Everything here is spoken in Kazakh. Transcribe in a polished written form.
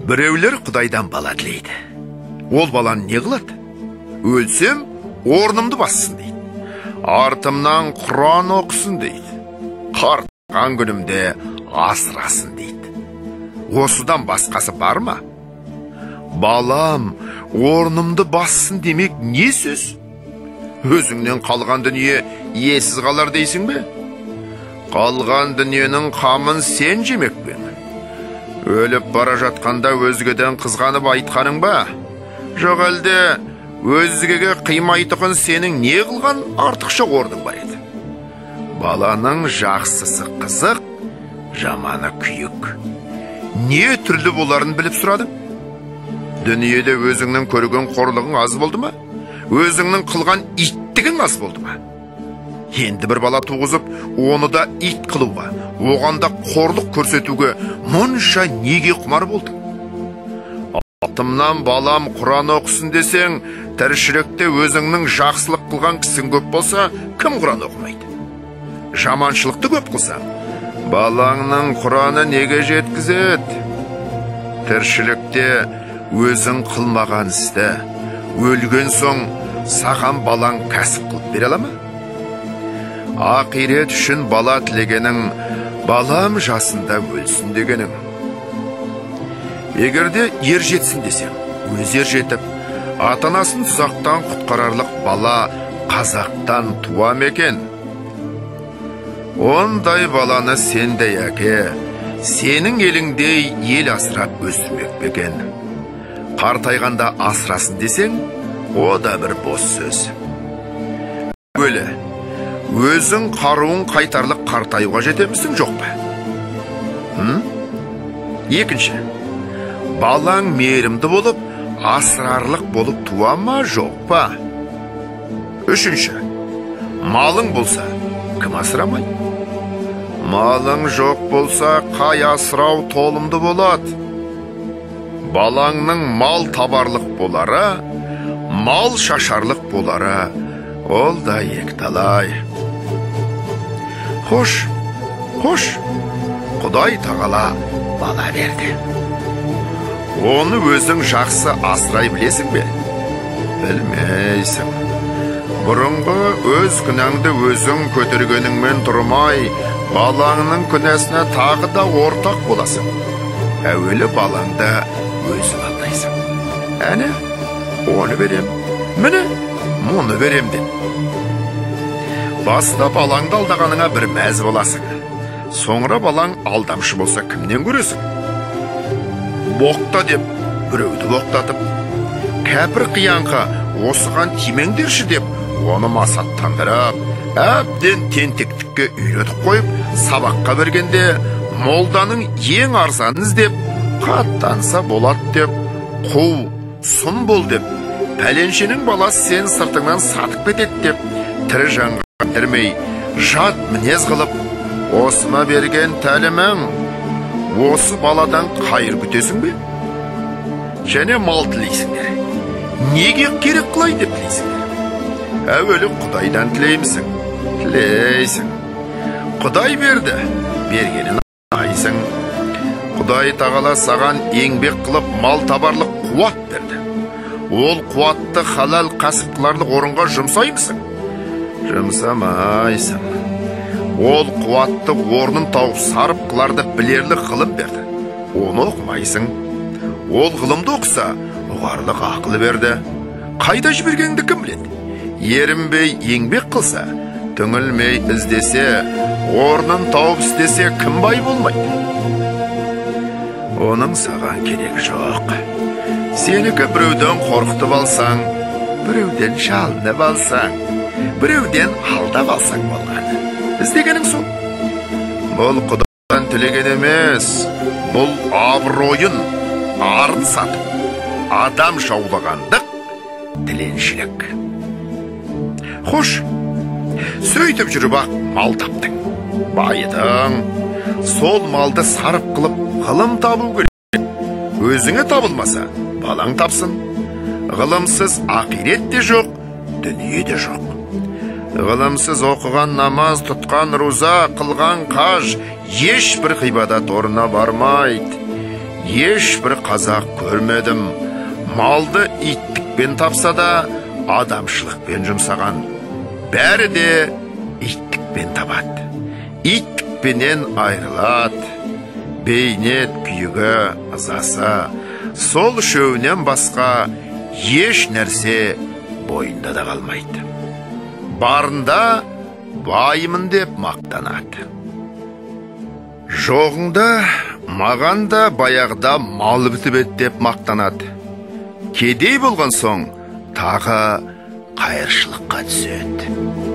Біреулер Құдайдан бала тілейді. Ол баланы не қылады? Өлсем, орнымды бассын дейді. Артымнан Құран оқысын дейді. Қартайған күнімде асырасын дейді. Осыдан басқасы бар ма? Балам, орнымды бассын демек не сөз? Өзіңнен қалған дүние иесіз қалар дейсің бе? Қалған дүниенің қамын сен жемек пе? Өліп бара жатқанда өзгеден қызғанып айтқаның ба? Жоқ әлде өзгеге қимайтұғын сенің не қылған артықша орның бар еді? Баланың жақсысы қызық, жаманы күйік. Не түрлі боларын біліп сұрадың? Дүниеде өзіңнің көрген қорлығың аз болды ма? Өзіңнің қылған иттігің аз болды ма? Енді бір бала туғызып, оны да ит қылуға, оған да қорлық көрсетуге мұнша неге құмар болдың? Артымнан балам Құран оқысын десең, тіршілікте өзіңнің жақсылық қылған кісің көп болса, кім Құран оқымайды? Жаманшылықты көп қылсаң, балаңның Құраны неге жеткізеді? Тіршілікте өзің қылмаған істі, өлген соң саған балаң кәсіп қылып бере ала ма? Ақирет үшін бала тілегенің, балам жасында өлсін дегенің. Егерде ер жетсін десең, өз ер жетіп, ата-анасын тұзақтан құтқарарлық бала қазақтан туа ма екен? Ондай баланы сендей әке, сенің еліңдей ел асырап өсірмек пе екен? Қартайғанда асырасын десең, о да бір бос сөз. Өлі, өзің қаруын қайтарлық қартаюға жетемісің, жоқ па? Екінші, балаң мейірімді болып, асырарлық болып туа ма, жоқ па? Үшінші, малың болса, кім асырамайды? Малың жоқ болса, қай асырау толымды болады? Балаңның мал табарлық болары, мал шашарлық болары, ол да екіталай. Хош, хош, Құдай тағала бала берді. Оны өзің жақсы асырай білесің бе? Білмейсің. Бұрынғы өз күнәңді өзің көтергеніңмен тұрмай, балаңның күнәсіне тағы да ортақ боласың. Әуелі балаңды өзің алдайсың. Әне, оны берем, міне, мұны берем деп. Баста балаңды алдағаныңа бір мәз боласың. Соңыра балаң алдамшы болса кімнен көресің? Боқта деп біреуді боқтатып, кәпір қиянға осыған тимеңдерші деп оны масаттандырып, әбден тентектікке үйретіп қойып, сабаққа бергенде молданың ең арзанын іздеп, қаттанса болады деп, қу, сұм бол деп, пәленшенің баласы сен сыртыңнан сатып кетеді деп, тірі жанға кірмей, жат мінез қылып, осыма берген тәлімің, осы баладан қайыр күтесің бе? Және мал тілейсіңдер. Неге керек қылай деп тілейсіңдер? Әуелі Құдайдан тілеймісің? Тілейсің. Құдай берді, бергенін айсың. Құдай тағала саған еңбек қылып мал табарлық қуат берді. Ол қуатты халал кәсіп қыларлық орынға жұмсаймысың? Жұмсамайсың. Ол қуатты орнын тауып сарып қыларды білерлік ғылым берді. Оны оқымайсың. Ол ғылымды оқыса, ұғарлық ақыл берді. Қайда жібергеніңді кім біледі? Ерінбей еңбек қылса, түңілмей іздесе, орнын тауып істесе, кім бай болмайды? Оның саған керек жоқ. Сенікі біреуден қорқытып алсаң, біреуден шалынып алсаң, біреуден алдап алсаң болғаны. Іздегенің сол. Бұл Құдайдан тілеген емес, бұл абыройын, арын сатып, адам жаулағандық, тіленшілік. Хош, сөйтіп жүріп ақ мал таптың, байыдың. Сол малды сарып қылып ғылым табу керек. Өзіңе табылмаса, балаң тапсын. Ғылымсыз ақирет те жоқ, дүние де жоқ. Ғылымсыз оқыған намаз, тұтқан руза, қылған қаж ешбір ғибадат орнына бармайды. Ешбір қазақ көрмедім. Малды иттікпен тапса да, адамшылықпен жұмсаған. Бәрі де иттікпен табады. Иттікпенен айырылады. Бейнет, күйігі, ызасы, сол үшеуінен басқа еш нәрсе бойында да қалмайды. Барында байымын деп мақтанады. Жоғыңда маған да баяғыда мал бітіп еді деп мақтанады. Кедей болған соң тағы қайыршылыққа түседі.